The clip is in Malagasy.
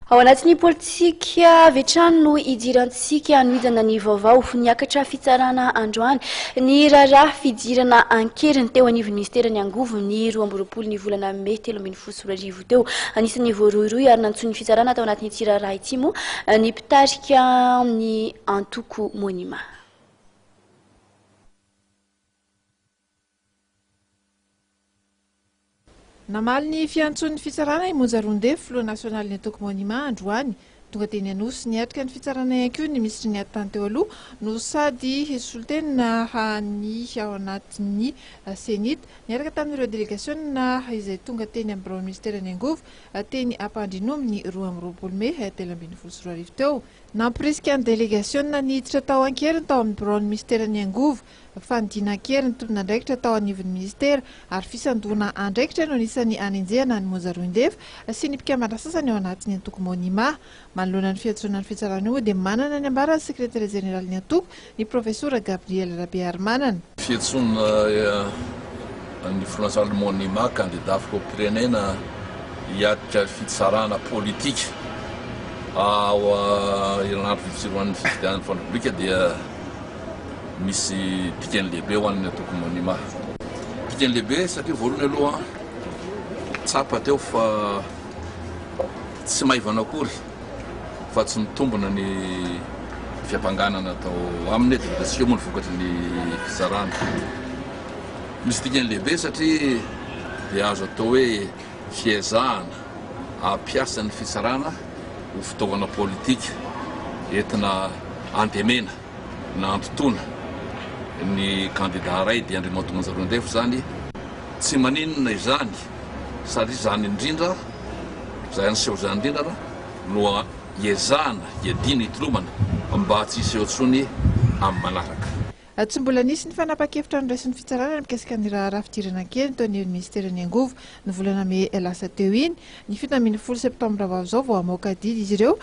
Ao anatin'ny politika avy hatrany no hidirantsika hanohizana ny vaovao. Niakatra fitsarana androany ny raharaha fidirana an-keriny teo anivon'ny minisiteran'ny angovo ny 22 ny volana mey 2013 teo. Anisan'ny voarohirohy ary nantsoin'ny fitsarana tao anatin'ity raharaha ity moa ny mpitarika ny antoko Monima. Namaly ny fiantsoan'ny fitsarana i Monja Roindefo, filoha nasionalin'ny antoko Monima, androany. Tonga teny Anosy niatrika ny fitsarana ihany koa ny minisitry ny ati-tany teo aloha no sady solontena ny ao anatin'ny Cenit, niaraka tamin'ireo delegasionina izay tonga teny amin'ny biraon'ny minisiteran'ny angovo teny Ampandrianomby ny 22 mey 2013 teo. Namporisika ny delegasionina niditra tao an-keriny tao amin'ny biraon'ny minisiteran'ny angovo Fanidiana an-keriny tompon'andraikitra tao anivon'ny minisitera ary fisandohana andraikitra no anisan'ny anenjehana an'i Monja Roindefo sy ny mpikambana sasany ao anatin'ny antoko Monima. Manoloana ny fiantsoana ny fitsarana io dia manana ny ambaran'ny sekretera jeneralin'ny antoko, ny profesora Gabriel Rabearimanana. Fiantsoana ny filoha nasionalin'ny Monima, kandida filoham-pirenena hiatrika fitsarana politika ao herinandro vitsy alohan'ny fifidianana ny filohan'ny Repoblika dia Misy dikany lehibe ho an'ny antoko Monima. Dikany lehibe satria voalohany aloha tsapa teo fa tsy maivana akory fa tsy mitombina ny fiampangana natao aminy dia hitantsika moa ny vokatry ny fitsarana. Misy dikany lehibe satria dia azo atao hoe fiezahana hampiasa ny fitsarana ho fitaovana politika entina andemena. Nantontona ny kandida iray dia Andriamatoa Monja Roindefo izany. Tsy maninona izany satria izany indrindra, izay niseho izany indrindra no iezahana, iadiana, itolomana mba tsy hiseho intsony amin'ny manaraka. Tsy mbola nisy ny fanapahan-kevitra noraisin'ny fitsarana mikasika ny raharaha fidirana an-keriny teo anivon'ny minisiteran'ny angovo ny volana mey lasa teo iny. Ny 17 septambra ho avy izao vao hamoaka didy izy ireo.